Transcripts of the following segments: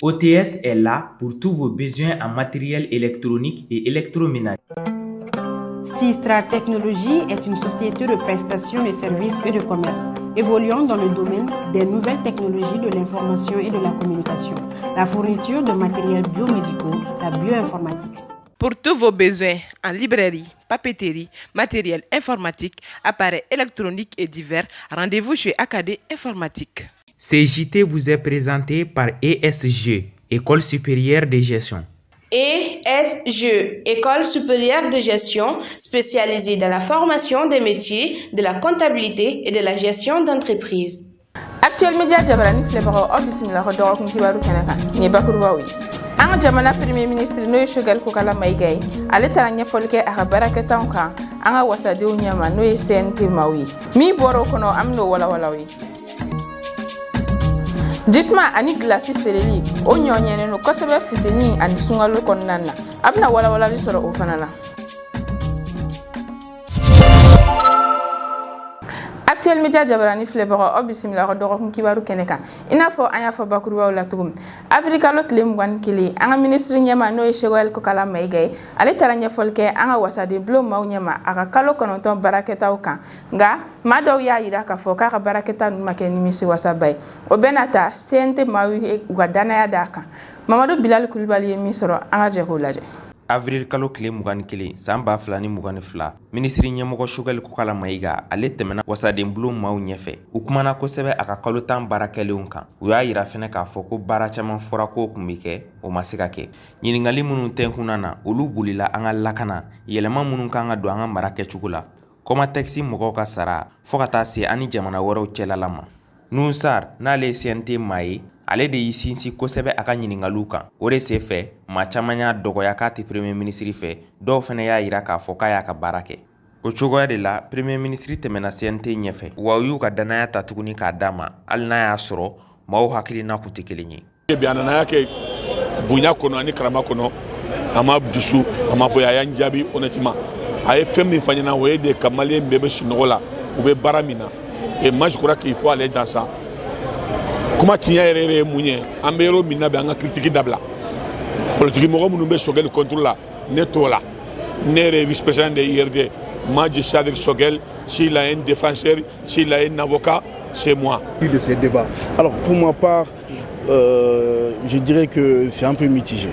OTS est là pour tous vos besoins en matériel électronique et électroménager. Sistra Technologies est une société de prestation de services et de commerce évoluant dans le domaine des nouvelles technologies de l'information et de la communication, la fourniture de matériels biomédicaux, la bioinformatique. Pour tous vos besoins en librairie, papeterie, matériel informatique, appareils électroniques et divers, rendez-vous chez AKD Informatique. Ce JT vous est présenté par ESG, École supérieure de gestion. ESG, École supérieure de gestion spécialisée dans la formation des métiers de la comptabilité et de la gestion d'entreprise. Actuel Media jabarani filɛbagaw, aw bisimila ka dɔgɔkun kibaru kɛnɛ kan. Nin ye bakurubaw ye. An ka jamana premier ministre, n'o ye Choguel Kokalla Maïga ye, ale taara ɲɛfɔli kɛ a ka baarakɛtaw kan an ka wasadenw ɲɛma, n'o ye CNT maaw ye. Min bɔra o kɔnɔ, an ben'o walawalaw ye. Jisuma ani gilasi feereli, o ɲɔ ɲɛnen don kosɛbɛ futeni ani sunkalo kɔnɔna na. A bɛna walawalali sɔrɔ o fana na. Actuel Media jabarani filɛbagaw, aw bisimila ka dɔgɔkun kibaru kɛnɛ kan. I n'a fɔ an y'a fɔ bakurubaw la cogo min, avril kalo tile 21, an ka minisiri ɲɛma, n'o ye Choguel Kokalla Maïga ye, ale taara ɲɛfɔli kɛ an ka wasaden bulon maaw ɲɛma a ka kalo 9 baarakɛtaw kan. Nka maa dɔw y'a yira k'a fɔ k'a ka baarakɛta ninnu ma kɛ nimisiwasaba ye. O bɛɛ n'a ta, CNT maaw ye u ka danaya d'a kan. Mamadu Bilali Kulibali ye min sɔrɔ, an ka jɛ k'o lajɛ. Avril kalo tile 21 san 2022, minisiri ɲɛmɔgɔ Choguel Kokalla Maïga, ale tɛmɛna wasadenbulon maaw ɲɛfɛ. U kumana kosɛbɛ a ka kalo 10 baara kɛlenw kan. U y'a yira fɛnɛ k'a fɔ ko baara caman fɔra k'o kun bɛ kɛ, o ma se ka kɛ. Ɲininkali minnu tɛnkunna na, olu bolila an ka lakana, yɛlɛma minnu kan ka don an ka mara kɛcogo la, Kɔmatɛkisi mɔgɔw ka sara, fɔɔ ka taa se an ni jamana wɛrɛw cɛla la ma. Nouhoum Sarr, n'ale ye CNT maa ye, ale de y'i sinsin kosɛbɛ a ka ɲininkaliw kan. O de sen fɛ, maa caman y'a dɔgɔya k'a tɛ premier ministre fɛ. Dɔw fana y'a yira k'a fɔ k'a y'a ka baara kɛ. O cogoya de la, premier ministre tɛmɛna CNT ɲɛfɛ, wa u y'u ka danaya ta tuguni k'a d'a ma, hali n'a y'a sɔrɔ maaw hakilina kun tɛ kelen ye. Bi a nana y'a kɛ bonya kɔnɔ ani karama kɔnɔ. A ma dusu, a ma fɔ, a y'an jaabi honnêtement. A ye fɛn min fɔ ɲɛna, o ye de ka Malien bɛɛ bɛ sunɔgɔ la, u bɛ baara min na. Et moi, je crois qu'il faut aller dans ça. Kuma tiɲɛ yɛrɛ yɛrɛ ye mun ye? An bɛ yɔrɔ min na bi, an ka critique dabila. Politique mɔgɔ minnu bɛ Choguel contre la, ne t'o la. Ne yɛrɛ ye vice président de URD. Moi, je suis avec Choguel. S'il a un défenseur, s'il a un avocat, c'est moi. De ces débats. Alors, pour ma part, je dirais que c'est un peu mitigé.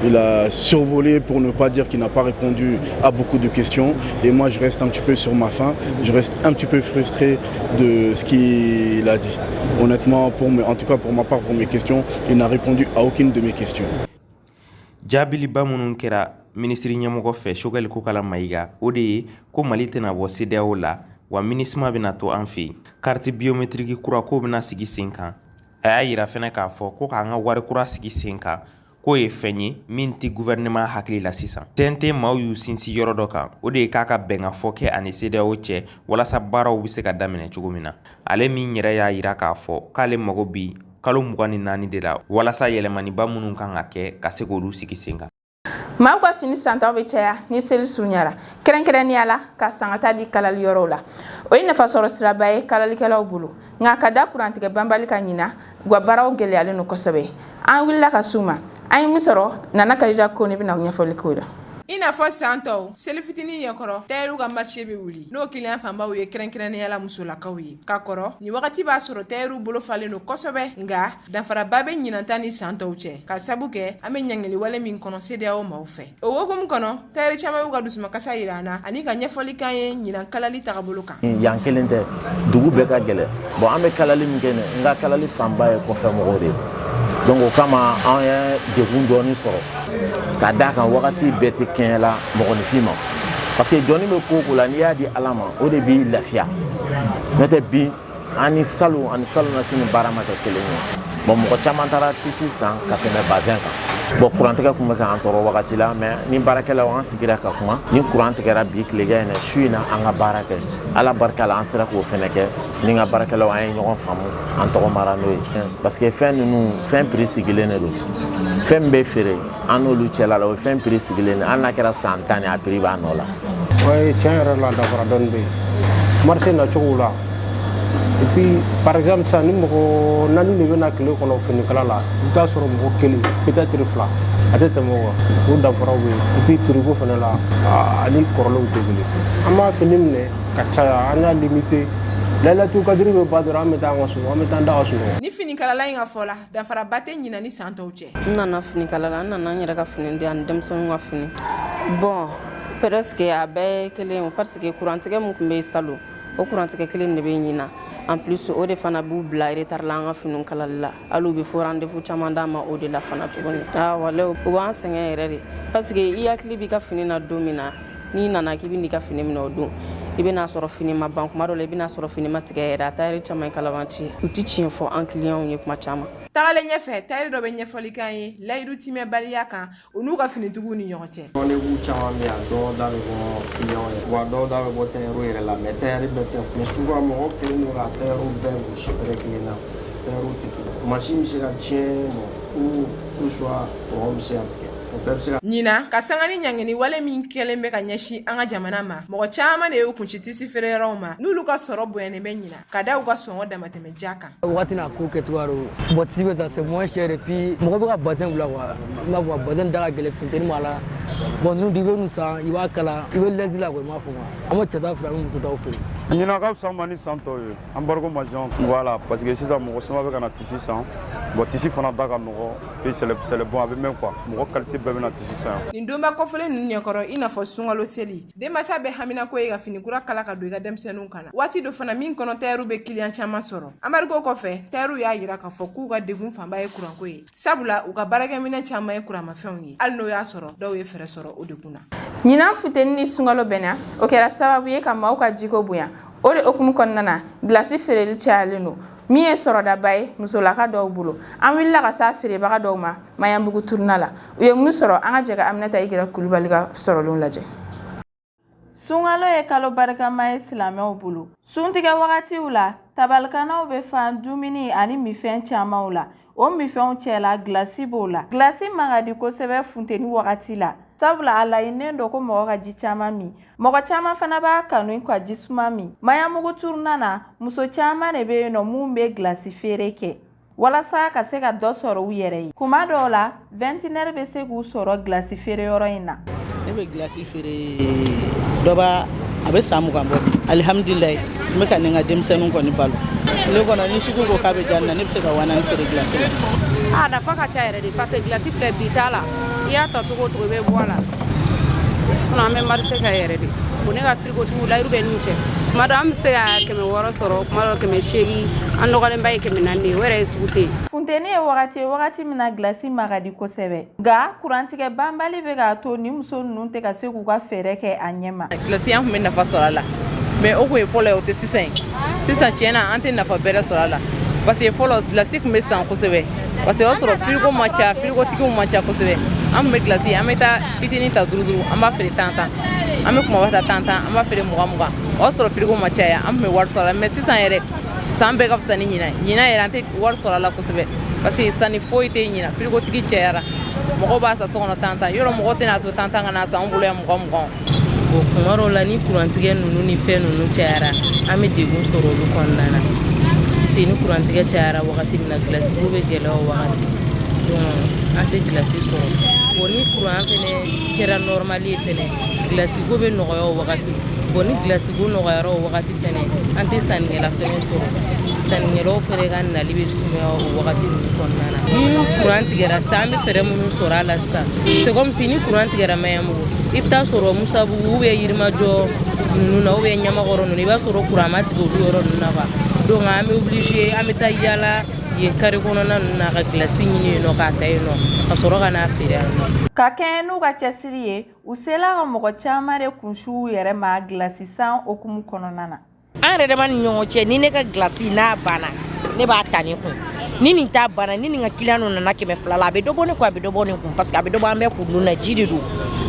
Il a survolé, pour ne pas dire qu'il n'a pas répondu à beaucoup de questions. Et moi, je reste un petit peu sur ma faim. Je reste un petit peu frustré de ce qu'il a dit. Honnêtement, en tout cas pour ma part, pour mes questions, il n'a répondu à aucune de mes questions. Jaabiliba minnu kɛra minisiri ɲɛmɔgɔ fɛ, Choguel Kokalla Maïga, o de ye ko Mali tɛna bɔ CEDEAO la, wa MINUSMA bɛna to an fɛ yen, carte biométrique kura k'o bɛna sigi sen kan. A y'a yira fɛnɛ k'a fɔ ko k'an ka wari kura sigi sen kan, k'o ye fɛn ye min tɛ gouvernement hakili la sisan. CNT maaw y'u sinsin yɔrɔ dɔ kan, o de ye k'a ka bɛnkafɔ kɛ ani CEDEAO cɛ, walasa baaraw bɛ se ka daminɛ cogo min na. Ale min yɛrɛ y'a yira k'a fɔ k'ale mago bi kalo 24 de la, walasa yɛlɛmaniba minnu kan ka kɛ, ka se k'olu sigi sen kan. Maaw ka fini santaw bɛ caya ni seli surunyara, kɛrɛnkɛrɛnnenya la ka san ka taa di kalali yɔrɔw la. O ye nafasɔrɔ siraba ye kalalikɛlaw bolo. Nka ka da kurantigɛ banbali ka ɲina, u ka baaraw gɛlɛyalen don kosɛbɛ. An wulila ka s'u ma, an ye min sɔrɔ, Nana Kadija Kone bɛna ɲɛfɔli k'o la. I n'a fɔ san tɔw, seli fitinin ɲɛkɔrɔ, tayɛriw ka marché bɛ wuli, n'o client fanbaw ye kɛrɛnkɛrɛnnenya la musolakaw ye. Ka kɔrɔ, nin wagati b'a sɔrɔ tayɛriw bolo falen don kosɛbɛ. Nka danfaraba bɛ ɲinanta ni san tɔw cɛ, ka sabu kɛ an bɛ ɲangili wale min kɔnɔ CEDEAO maaw fɛ. O hukumu kɔnɔ, tayɛri caman y'u ka dusumakasa yira an na ani ka ɲɛfɔli kan ye ɲinan kalali tagabolo kan. Yan kelen tɛ, dugu bɛɛ ka gɛlɛn. Bon, an bɛ kalali min kɛ, n ka kalali fanba ye kɔfɛ mɔgɔw de ye. Donc o kama, an ye degun dɔɔni sɔrɔ, ka d'a kan wagati bɛɛ tɛ kɛɲɛ la mɔgɔninfin ma, parce que jɔnni bɛ ko o ko la, n'i y'a di Ala ma, o de b'i lafiya. N'o tɛ, bi an ni salon ani salon na sini baara ma kɛ kelen ye. Bon, mɔgɔ caman taara tissu san ka tɛmɛ bazin kan. Bon, kurantigɛ tun bɛ k'an tɔɔrɔ wagati la, mais ni baarakɛlaw an sigira ka kuma, ni kuran tigɛra bi tilegan in na, su in na an ka baara kɛ. Ala barika la, an sera k'o fɛnɛ kɛ. Ni n ka baarakɛlaw, an ye ɲɔgɔn faamu, an tɔgɔ mara n'o ye, parce que fɛn ninnu, fɛn prix sigilen de don. Fɛn min bɛ feere an n'olu cɛla la, o ye fɛn prix sigilen de. Hali n'a kɛra san 10 ye, a prix b'a nɔ la. Ouais, tiɲɛ yɛrɛ la, danfara dɔɔni bɛ yen marché nacogo la. Et puis, par exemple, sisan, ni mɔgɔ naani de bɛna tile kɔnɔ finikala la, i bɛ taa sɔrɔ mɔgɔ kelen, peut-être fila, a tɛ tɛmɛ o kan. O danfaraw bɛ yen. Et puis prix ko fana la, ani kɔrɔlenw tɛ kelen. An b'a fini minɛ ka caya, an y'a limité. Layilatu kadiri bɛ ban dɔrɔn, an bɛ taa an ka so, an bɛ taa an da ka sunɔgɔ. Ni finikalala in ka fɔ la, danfaraba tɛ ɲinan ni san tɔw cɛ. N nana finikala la, n nana n yɛrɛ ka fini di ani denmisɛnninw ka fini. Bon, presque a bɛɛ ye kelen ye, parce que kurantigɛ min tun bɛ yen salon, o kurantigɛ kelen de bɛ ɲinan. En plus, o de fana b'u bila retard la an ka finiw kalali la. Hali u bɛ fo rendez-vous caman d'an ma o de la fana tuguni. Ah walayi, u b'an sɛgɛn yɛrɛ de, parce que i hakili b'i ka fini na don min na, n'i nana k'i bɛ n'i ka fini minɛ o don, i bɛna sɔrɔ fini ma ban. Kuma dɔ la, i bɛna sɔrɔ fini ma tigɛ yɛrɛ. A tailleur caman ye kalabanci ye, u tɛ tiɲɛ fɔ an clients ye kuma caman. Tagalen ɲɛfɛ, tailleur dɔ bɛ ɲɛfɔli kan ye layidu timɛbaliya kan u n'u ka finitigiw ni ɲɔgɔn cɛ. Rendez-vous caman bɛ yan, dɔw da bɛ bɔ client ye, wa dɔw da bɛ bɔ tailleur yɛrɛ la, mais tailleur bɛɛ tɛ. Mais souvent, mɔgɔ kɛlen don ka tailleur bɛɛ gosi bɛrɛ kelen na. Tailleur tɛ kelen, machine bɛ se ka tiɲɛ ou soit mɔgɔ bɛ se ka tigɛ, o bɛɛ bɛ se ka. Ɲinan, ka sanga ni ɲangini wale min kɛlen bɛ ka ɲɛsin an ka jamana ma, mɔgɔ caman de y'u kunsi tissu feereyɔrɔw ma, n'olu ka sɔrɔ bonyanen bɛ ɲinan ka da u ka sɔngɔ damatɛmɛ ja kan. Wagati n'a ko kɛcogoya don. Bon, tissu bɛ san, c'est moins cher, et puis mɔgɔ bɛ ka bazin bila quoi. I m'a fɔ, bazin da ka gɛlɛn, funteni b'a la. Bon, ninnu i bɛ ninnu san, i b'a kala, i bɛ l'aise la quoi. I m'a fɔ ma, an bɛ cɛ ta feere, an bɛ muso taw feere. Ɲinan ka fisa ma ni san tɔw ye, embargo ma jɔn. Voilà, parce que sisan mɔgɔ caman bɛ ka na tissu san. Bon, tissu fana da ka nɔgɔ, puis c'est le bon, a bɛ mɛn quoi. Mɔgɔ qualité bɛɛ bɛ na tissu san yan. Nin donba kɔfɔlen ninnu ɲɛkɔrɔ, i n'a fɔ sunkalo seli, denmansa bɛ haminako ye ka fini kura kala ka don i ka denmisɛnninw kana. Waati dɔ fana min kɔnɔ, tailleurw bɛ client caman sɔrɔ. Embargo kɔfɛ, tailleurw y'a yira k'a fɔ k'u ka degun fanba ye kuranko ye, sabula u ka baarakɛminɛ caman ye kuranmafɛnw ye, hali n'o y'a sɔrɔ dɔw ye fɛɛrɛ sɔrɔ o degun na. Ɲinan funteni ni sunkalo bɛnna, o kɛra sababu ye ka maaw ka jiko bonya. O de hukumu kɔnɔna na, gilasi feereli cayalen don, min ye sɔrɔdaba ye musolaka dɔw bolo. An wulila ka s'a feerebaga dɔw ma Maɲanbugu turuna la. U ye mun sɔrɔ? An ka jɛ ka Aminata Igira Kulubali ka sɔrɔlenw lajɛ. Sunkalo ye kalo barikama ye silamɛw bolo. Suntigɛ wagatiw la, tabalikanaw bɛ fa dumuni ani minfɛn camanw la. O minfɛnw cɛla, gilasi b'o la. Gilasi man ka di kosɛbɛ funteni wagati la, sabula a laɲininen don ko mɔgɔ ka ji caman min. Mɔgɔ caman fana b'a kanu ka ji suma min. Maɲanbugu turuna na, muso caman de bɛ yen nɔ mun bɛ gilasi feere kɛ walasa ka se ka dɔ sɔrɔ u yɛrɛ ye. Kuma dɔw la, 21h bɛ se k'u sɔrɔ gilasi feereyɔrɔ in na. Ne bɛ gilasi feere, dɔ b'a a bɛ san 20 bɔ bi. Alihamudulilayi, n bɛ ka nin ka denmisɛnninw kɔni balo. Tile kɔnɔ, ni sugu ko k'a bɛ diya n na, ne bɛ se ka 4000 feere gilasi la. A nafa ka ca yɛrɛ de, parce que gilasi filɛ, bi t'a la, i y'a ta cogo o cogo, i bɛ bɔ a la. Sinon an bɛ marché kɛ yɛrɛ de. O ne ka frigotigiw, layiru bɛ n'u cɛ. Tuma dɔ an bɛ se ka 600 sɔrɔ, tuma dɔ 800, an dɔgɔlenba ye 400 ye. O yɛrɛ ye sugu tɛ yen. Funteni ye wagati ye, wagati min na gilasi ma ka di kosɛbɛ, nka kurantigɛ banbali bɛ k'a to ni muso ninnu tɛ ka se k'u ka fɛɛrɛ kɛ a ɲɛ ma. Gilasi, an tun bɛ nafa sɔrɔ a la, mais o kun ye fɔlɔ ye, o tɛ sisan ye. Sisan, tiɲɛ na, an tɛ nafa bɛrɛ sɔrɔ a la, parce que fɔlɔ gilasi tun bɛ san kosɛbɛ, parce que o y'a sɔrɔ frigo ma ca, frigotigiw ma ca kosɛbɛ. An tun bɛ gilasi, an bɛ taa fitinin ta duuru duuru, an b'a feere tan tan, an bɛ kumaba ta tan tan, an b'a feere mugan mugan. O y'a sɔrɔ frigo ma caya, an tun bɛ wari sɔrɔ a la. Mais sisan yɛrɛ, san bɛɛ ka fisa ni ɲinan ye. Ɲinan yɛrɛ, an tɛ wari sɔrɔ a la kosɛbɛ, parce que sanni foyi tɛ ɲinan. Frigotigi cayara, mɔgɔw b'a san so kɔnɔ tan tan. Yɔrɔ mɔgɔ tɛna to tan tan ka na san an bolo yan mugan mugan. Bon, kuma dɔw la, ni kurantigɛ ninnu ni fɛn ninnu cayara, an bɛ degun sɔrɔ olu kɔnɔna na, parce que ni kurantigɛ cayara wagati min na, gilasiko bɛ gɛlɛya o wagati. Donc an tɛ gilasi sɔrɔ. Bon, ni kuran fɛnɛ kɛra normal ye fɛnɛ, gilasiko bɛ nɔgɔya o wagati. Bon, ni gilasiko nɔgɔyara o wagati fɛnɛ, an tɛ sannikɛla fɛnɛ sɔrɔ. Sannikɛlaw fɛnɛ ka nali bɛ sumaya o wagati ninnu kɔnɔna na. Ni kuran tigɛra sisan, an bɛ fɛɛrɛ minnu sɔrɔ a la sisan, c'est comme si ni kuran tigɛra Maɲanbugu, i bɛ taa sɔrɔ Musabugu ou bien Yirimajɔ ninnu na ou bien Ɲamakɔrɔ ninnu, i b'a sɔrɔ kuran ma tigɛ olu yɔrɔ ninnu na quoi. Donc an bɛ obligé an bɛ taa yala yen carré kɔnɔna ninnu na ka gilasi ɲini yen nɔ, k'a ta yen nɔ, ka sɔrɔ ka n'a feere yan nɔ. Ka kɛɲɛ n'u ka cɛsiri ye, u sela ka mɔgɔ caman de kunsi u yɛrɛ ma gilasi san hukumu kɔnɔna na. An yɛrɛ dama ni ɲɔgɔn cɛ, ni ne ka gilasi n'a banna, ne b'a ta ne kun. Ni nin ta banna, ni nin ka client dɔ nana 200 la, a bɛ dɔ bɔ ne kun, a bɛ dɔ bɔ ne kun, parce que a bɛ dɔ bɔ an bɛɛ kun dun na. Ji de don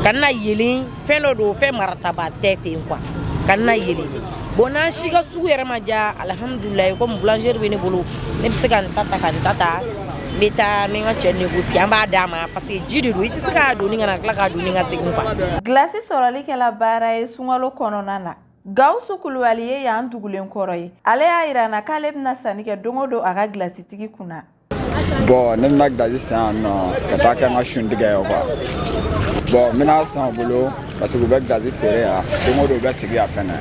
ka na yelen, fɛn dɔ don, fɛn marataba tɛ ten quoi, ka na yelen. Bon, n'an si ka sugu yɛrɛ ma diya, alihamudulilayi, komi boulangerie bɛ ne bolo, ne bɛ se ka nin ta ta ka nin ta ta, n bɛ taa n bɛ n ka cɛ négocier, an b'a d'a ma, parce que ji de don, i tɛ se k'a donni ka na tila k'a donni ka segin quoi. Gilasi sɔrɔli kɛla baara ye sunkalo kɔnɔna na. Gawusu Kulubali ye yan dugulen kɔrɔ ye. Ale y'a yira an na k'ale bɛna sanni kɛ don o don a ka gilasitigi kunna. Bon, ne bɛna gilasi san yan nɔ ka taa kɛ n ka suntigɛ ye quoi. Bon, n bɛna san u bolo parce que u bɛ gilasi feere yan don o don, u bɛ sigi yan fɛnɛ.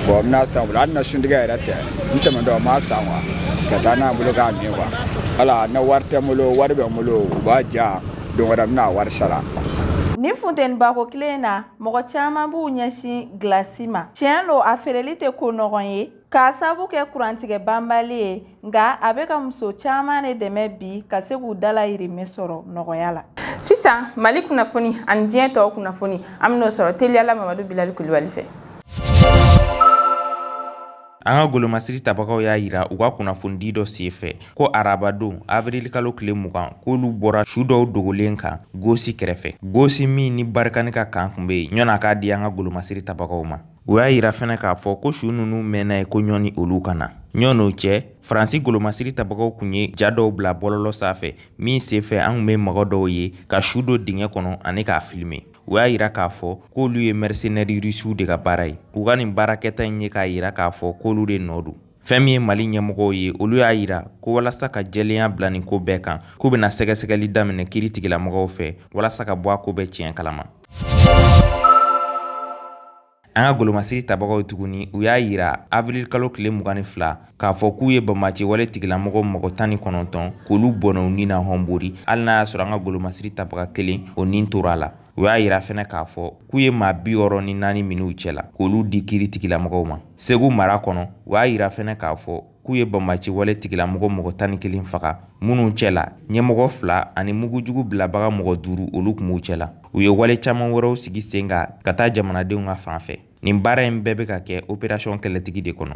Bon, n bɛna san u bolo, hali na suntigɛ yɛrɛ tɛ, n tɛmɛtɔ n b'a san quoi, ka taa n'a bolo k'a min quoi. Wala ne wari tɛ n bolo, wari bɛ n bolo, u b'a diyan, don wɛrɛ n bɛna wari sara. Ni funteniba ko tile in na, mɔgɔ caman b'u ɲɛsin gilasi ma. Tiɲɛ don, a feereli tɛ ko nɔgɔn ye k'a sabu kɛ kurantigɛ banbali ye, nka a bɛ ka muso caman de dɛmɛ bi ka se k'u dalahirimɛ sɔrɔ nɔgɔya la. Sisan, Mali kunnafoni ani diɲɛ tɔw kunnafoni, an bɛn'o sɔrɔ teliyala Mamadu Bilali Kulibali fɛ. An ka golomasiri tabagaw y'a yira u ka kunnafonidi dɔ senfɛ ko arabadon avril kalo tile 20, k'olu bɔra su dɔw dogolen kan Gosi kɛrɛfɛ, Gosi min ni Barikani ka kan tun bɛ yen ɲɔni a k'a di an ka golomasiri tabagaw ma. U y'a yira fɛnɛ k'a fɔ ko su ninnu mɛnna ye ko ɲɔni olu ka na. Ɲɔn'o cɛ, Faransi golomasiri tabagaw kun ye ja dɔw bila bɔlɔlɔ sanfɛ min senfɛ an kun bɛ mɔgɔ dɔw ye ka su don dingɛ kɔnɔ ani k'a filime. U y'a yira k'a fɔ k'olu ye mercenaires russiw de ka baara ye. U ka nin baarakɛta in ye k'a yira k'a fɔ k'olu de nɔ don. Fɛn min ye Mali ɲɛmɔgɔw ye, olu y'a yira ko walasa ka jɛlenya bila nin ko bɛɛ kan, k'u bɛna sɛgɛsɛgɛli daminɛ kiiri tigilamɔgɔw fɛ walasa ka bɔ a ko bɛɛ tiɲɛ kalama. An ka golomasiri tabagaw tuguni, u y'a yira avril kalo tile 22 k'a fɔ k'u ye banbaanciwale tigilamɔgɔ mɔgɔ 19 k'olu bɔnɛ u ni na Hɔnbori, hali n'a y'a sɔrɔ an ka golomasiri tabaga kelen o nin tora a la. U y'a yira fɛnɛ k'a fɔ k'u ye maa 64 minɛ u cɛ la k'olu di kiiri tigilamɔgɔw ma. Segu mara kɔnɔ, u y'a yira fɛnɛ k'a fɔ k'u ye banbaanciwale tigilamɔgɔ mɔgɔ 11 faga, minnu cɛ la ɲɛmɔgɔ fila ani mugujugu bilabaga mɔgɔ duuru, olu tun b'u cɛ la. U ye wale caman wɛrɛw sigi sen kan ka taa jamanadenw ka fan fɛ. Nin baara in bɛɛ bɛ ka kɛ opération kɛlɛtigi de kɔnɔ.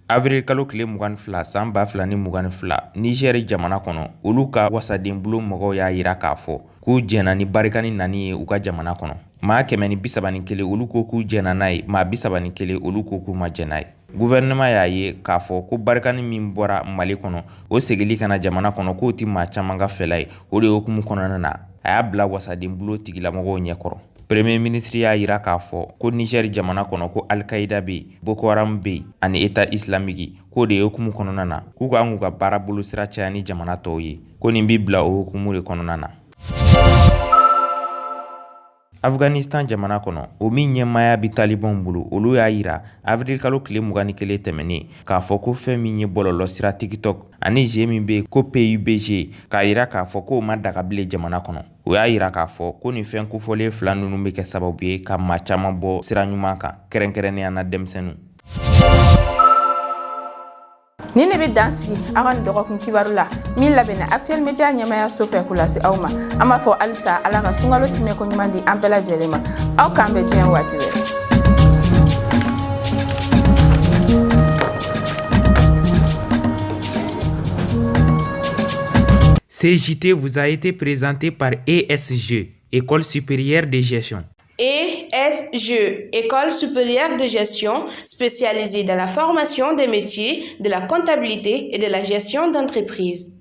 Avril kalo tile 22 san 2022, Nizɛri jamana kɔnɔ, olu ka wasadenbulon mɔgɔw y'a yira k'a fɔ k'u jɛnna ni Barikani nani ye u ka jamana kɔnɔ. Maa 131, olu ko k'u jɛnna n'a ye, maa 31, olu ko k'u ma jɛn n'a ye. Gouvernement y'a ye k'a fɔ ko Barikani min bɔra Mali kɔnɔ, o segili ka na jamana kɔnɔ, k'o tɛ maa caman ka fɛla ye. O de hukumu kɔnɔna na, a y'a bila wasadenbulon tigilamɔgɔw ɲɛkɔrɔ. Premier ministre y'a yira k'a fɔ ko Niger jamana kɔnɔ, ko Al-Qaïda bɛ yen, Boko Haram bɛ yen ani État islamique, k'o de hukumu kɔnɔna na, k'u kan k'u ka baara bolosira caya ni jamana tɔw ye, ko nin bɛ bila o hukumu de kɔnɔna na. Afghanistan jamana kɔnɔ, o min ɲɛmaaya bɛ talibanw bolo, olu y'a yira avril kalo tile 21 tɛmɛnen k'a fɔ ko fɛn min ye bɔlɔlɔ sira TikTok ani jeu min bɛ yen ko PUBG, k'a yira k'a fɔ k'o ma daga bilen jamana kɔnɔ. U y'a yira k'a fɔ ko nin fɛn kofɔlen fila ninnu bɛ kɛ sababu ye ka maa caman bɔ sira ɲuman kan, kɛrɛnkɛrɛnnenya na denmisɛnninw. Nin de bɛ dan sigi aw ka nin dɔgɔkun kibaru la min labɛnna Actuel Media ɲɛmaaya so fɛ k'o lase aw ma. An b'a fɔ halisa Ala ka sunkalo tɛmɛko ɲuman di an bɛɛ lajɛlen ma. Aw k'an bɛn diɲɛ waati wɛrɛ. Ce JT vous a été présenté par ESG, École supérieure de gestion. ESG, École supérieure de gestion spécialisée dans la formation des métiers de la comptabilité et de la gestion d'entreprise.